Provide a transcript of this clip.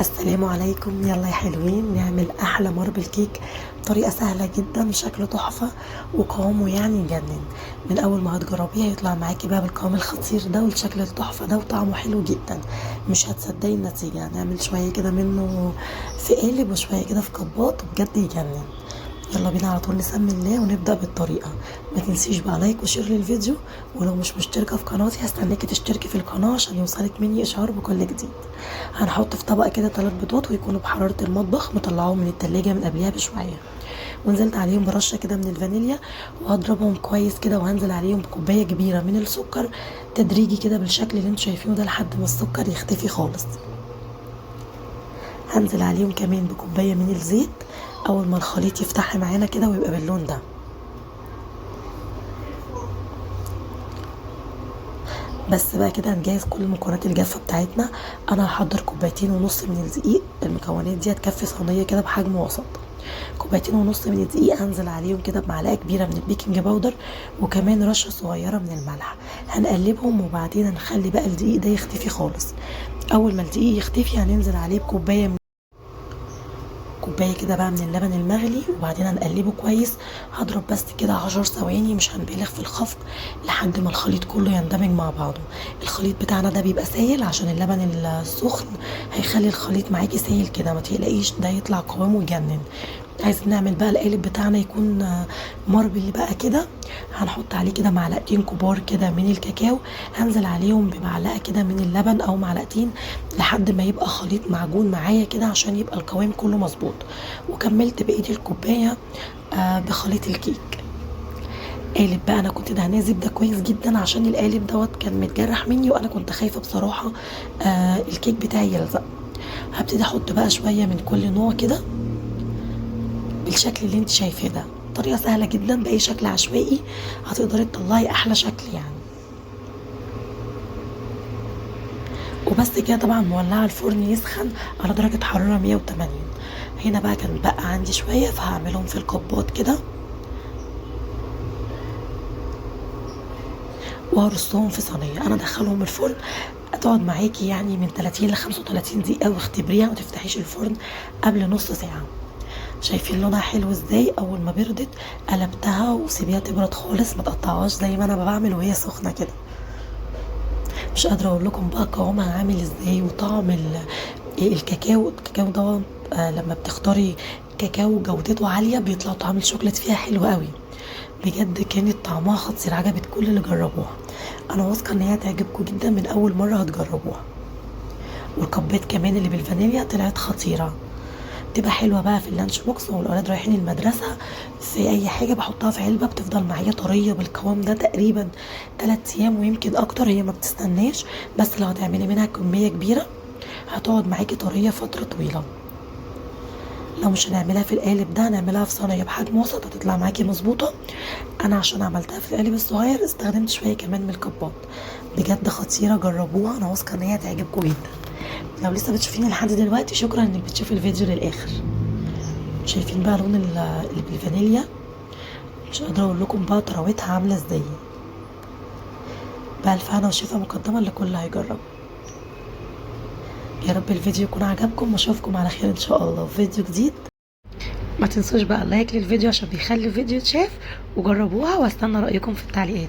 السلام عليكم. يلا يا حلوين نعمل احلى marble cake بطريقة سهلة جدا، شكله تحفة وقوامه يعني يجنن. من اول ما هتجربيه هيطلع معاكي بقى بالقوام الخطير ده والشكل التحفة ده وطعمه حلو جدا، مش هتصدقي النتيجة. هنعمل شوية كده منه في قالب وشوية كده في كبات، وبجد يجنن. يلا بينا على طول نسمي الله ونبدا بالطريقة. ما تنسيش بقى like و share للفيديو، ولو مش مشتركة في قناتي هستناكي تشتركي في القناة عشان يوصلك مني اشعار بكل جديد. هنحط في طبق كده 3 بيضات ويكونوا بحرارة المطبخ، مطلعاهم من التلاجة من قبلها بشوية، ونزلت عليهم برشه كده من الفانيليا وهضربهم كويس كده، وهنزل عليهم بكوبايه كبيرة من السكر تدريجي كده بالشكل اللي انتوا شايفينه ده لحد ما السكر يختفي خالص. هنزل عليهم كمان بكوبايه من الزيت اول ما الخليط يفتح معانا كده ويبقى باللون ده. بس بقى كده هنجهز كل المكونات الجافه بتاعتنا. انا هحضر 2.5 كوباية من الدقيق، المكونات دي هتكفي صينية كده بحجم وسط. 2.5 كوباية من الدقيق هنزل عليهم كده بمعلقه كبيرة من ال baking powder وكمان رشه صغيرة من الملح. هنقلبهم وبعدين هنخلي بقى الدقيق ده يختفي خالص. اول ما الدقيق يختفي هننزل عليه بكوبايه كوباية كده بقى من اللبن المغلي، وبعدين هنقلبه كويس. هضرب بس كده 10 ثواني، مش هنبالغ في الخفق لحد ما الخليط كله يندمج مع بعضه. الخليط بتاعنا ده بيبقى سايل عشان اللبن السخن هيخلي الخليط معاكي سايل كده، ما تقلقيش ده يطلع قوامه يجنن. عايزين نعمل بقى القالب بتاعنا يكون marble بقى كده. هنحط عليه كده معلقتين كبار كده من الكاكاو، هنزل عليهم بمعلقه كده من اللبن او معلقتين لحد ما يبقى خليط معجون معايا كده عشان يبقى القوام كله مظبوط. وكملت بقية الكوباية بخليط الكيك. قالب بقى انا كنت دهناه زبدة كويس جدا عشان القالب دوت كان متجرح مني، وانا كنت خايفة بصراحة الكيك بتاعي يلزق. هبتدي احط بقى شوية من كل نوع كده بالشكل اللي انت شايفاه ده. طريقه سهلة جدا باي شكل عشوائي هتقدري تطلعي احلى شكل يعني. وبس كده طبعا مولعه الفرن يسخن على درجه حرارة 180. هنا بقى كان بقى عندي شوية فهعملهم في الكبات كده وهرصهم في صينية. انا ادخلهم الفرن هتقعد معاكي يعني من 30 ل 35 دقيقة، واختبريها ما تفتحيش الفرن قبل نص ساعة. شايفين لونها حلو ازاي؟ اول ما بردت قلبتها وسيبيها تبرد خالص، ما تقطعهاش زي ما انا بعمل وهي سخنة كده. مش قادرة اقول لكم بقى قوامها عامل ازاي وطعم الكاكاو. الكاكاو ده لما بتختاري كاكاو جودته عالية بيطلع طعم الشوكولاتة فيها حلو قوي، بجد كانت طعمها خطير، عجبت كل اللي جربوها. انا واثقة ان هي هتعجبكم جدا من اول مرة هتجربوها. والكبات كمان اللي بالفانيليا طلعت خطيرة، بتبقى حلوة بقى في ال lunch box والاولاد رايحين المدرسة. في اي حاجة بحطها في علبة بتفضل معايا طرية بالقوام ده تقريبا 3 ايام ويمكن اكتر، هي ما بتستناش، بس لو هتعملي منها كمية كبيرة هتقعد معاكي طرية فترة طويلة. لو مش هنعملها في القالب ده هنعملها في صينية بحجم وسط هتطلع معاكي مظبوطة. انا عشان عملتها في القالب الصغير استخدمت شوية كمان من الكبات، بجد خطيرة، جربوها، انا واثقة ان هي هتعجبكم جدا. لو لسه بتشوفيني لحد دلوقتي شكرا انك بتشوفي الفيديو للاخر. شايفين بقى لون اللي بالفانيليا، مش قادرة اقول لكم بقى طراوتها عامله ازاي. بألف هنا وشفا مقدما لكل هيجرب. يا رب الفيديو يكون عجبكم واشوفكم على خير ان شاء الله في فيديو جديد. ما تنسوش بقى like للفيديو عشان بيخلي الفيديو يتشاف، وجربوها واستنى رايكم في التعليقات.